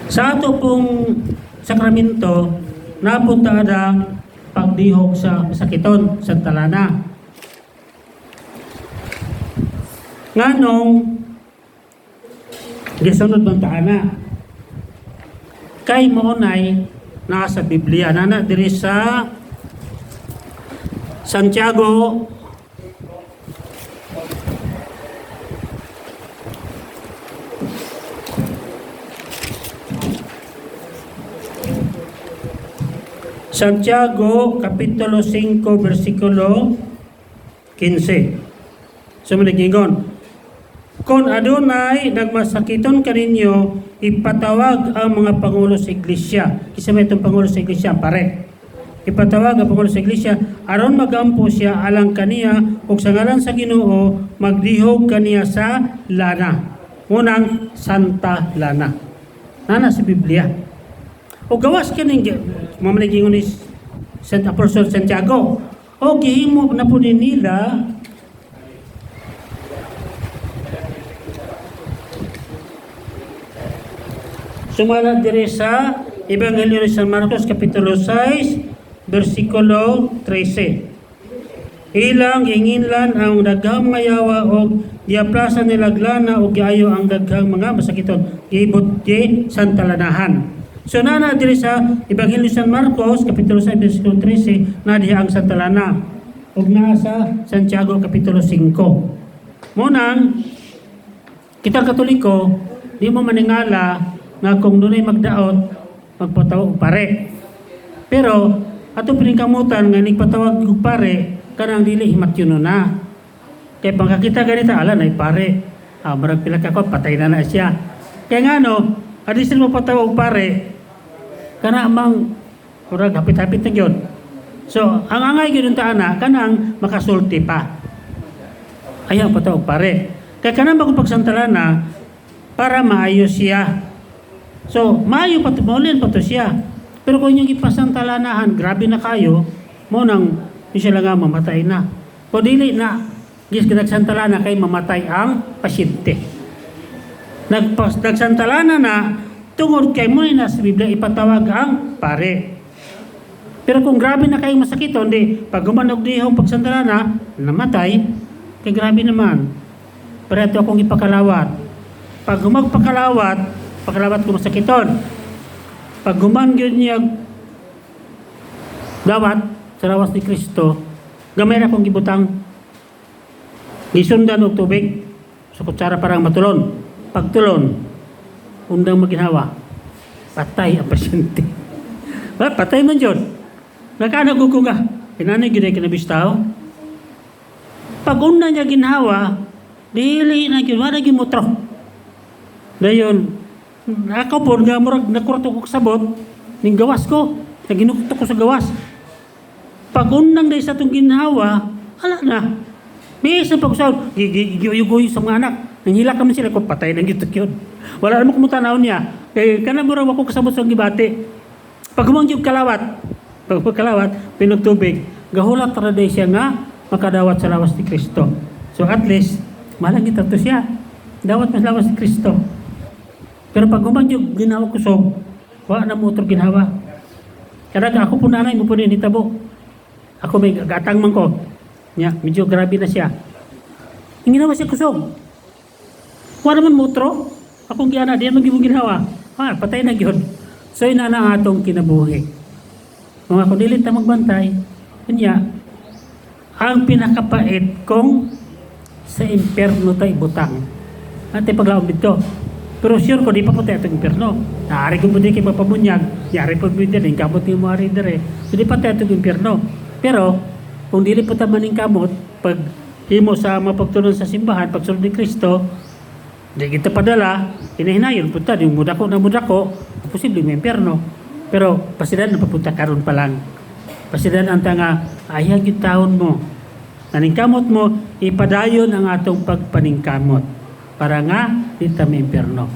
Sa ato pong sakramento, napunta ang pagdihog sa masakiton, Santa Lana. Nganong gisunod man ta ana? Kay maunay naa sa Biblia. Nana diri sa Santiago Santiago Kapitulo 5 versikulo 15. So maligingon, kung adunay nagmasakiton kaninyo, ipatawag ang mga pangulo sa iglesia. Kinsa may itong pangulo sa iglesia? Pare. Ipatawag ang pangulo sa iglesia aron magampo siya alang kaniya ug sa ngalan sa Ginoo magdihog kaniya sa lana. Munang Santa Lana. Nana sa Biblia. O gawas kining mamaligingon ni Saint Apostle Santiago. O gihimo na po ni nila sumala diri sa Ebanghelyo ni San Marcos Kapitulo 6 versikulo 13. Ilang ginginlan ang daghang mga yawa og giaplasan nila lana og giayo ang daghang mga masakiton, giibot gi santalanahan. So nana diri sa Ebanghelyo ni San Marcos Kapitulo 6 versikulo 13 na diha ang Santa Lana ug naa sa Santiago Kapitulo 5. Munang kitang Katoliko di mo maningala nga kung dunay magdaot magpatawag og pare. Pero ato piningkamutan nga nigpatawag og pare kanang dili himatyono na. Kay pagkakita ganita ala nay pare. Ah, murag pila ka ko patay na na siya. Kay ngano, adi sila mapatawag og pare kana mang murag hapit-hapit na gyud. So, ang angay gyud unta ana kanang makasulti pa. Ayaw patawag pare. Kay kanang bagong pagsantalana para maayo siya. So, maayo pa to, maulin pa to siya. Pero kung inyong ipasantalanahan, grabe na kayo, mo nang di siya lang nga mamatay na. O dili na, gis nagsantalana kay mamatay ang pasyente. Nagsantalana na, tungod kay mo na sa Biblia ipatawag ang pare. Pero kung grabe na kayong masakit, hindi, pag gumanog dihong pagsantalana, namatay, kay grabe naman. Pero ito akong ipakalawat. Pag humagpakalawat, pakalawat ko masakiton. Pag human gyud niya dawat sa lawas ni Kristo, gamay ra akong gibutang, gisundan og tubig sa kutsara parang matulon. Pagtulon, undang maginhawa, patay ang pasyente. Ba, patay man yun. Nakaano ko nga, kinanay gyud ay kinabistaw. Pag una niya ginhawa, dili na gyud, wala gyud mutro. Dayon, ako po nga murag nakurto ko sabot ning gawas ko, naginukto ko sa gawas. Pag unang day sa itong ginhawa, ala na. Bis na pag-usap, giyuyo sa mga anak. Nanghilak naman sila ko, patay ng gitok yun. Wala naman kumutanaw niya. Kaya kana mo raw ako kasabot sa gibati. Pag humang yung kalawat, pag kalawat, pinagtubig, gahulat ra day siya nga makadawat sa lawas ni Kristo. So at least, malangit to siya. Dawat mas lawas ni Kristo. Pero pag humang yung ginawa kusog, wa na mo otro ginhawa. Kada ako po nanay mo po din hitabo. Ako may gatang man ko. Nya, medyo grabe na siya. Ang ginawa siya kusog. Wa naman mutro. Akong giana, di naman gimong ginhawa. Ah, patay na gyud. So ina na ang atong kinabuhi. Mga kung dili ta magbantay, kunya, ang pinakapait kung sa impyerno ta ibutang. Ate paglaom dito. Pero sure ko di pa po tayo itong impyerno. Naari ko po di kay mapabunyag, yari po po din, kamot ni mo ari dire. So di pa tayo itong impyerno. Pero kung dili po ta maning kamot, pag himo sa mapagtunon sa simbahan, pagsunod ni Kristo, di kita padala, hinahinayon punta, yung mudako na mudako, posible may impyerno. Pero pasidan na papunta karon pa lang. Pasidan ang tanga, ayag yung taon mo. Naningkamot mo, ipadayon ang atong pagpaningkamot. Para nga, di ta may impyerno.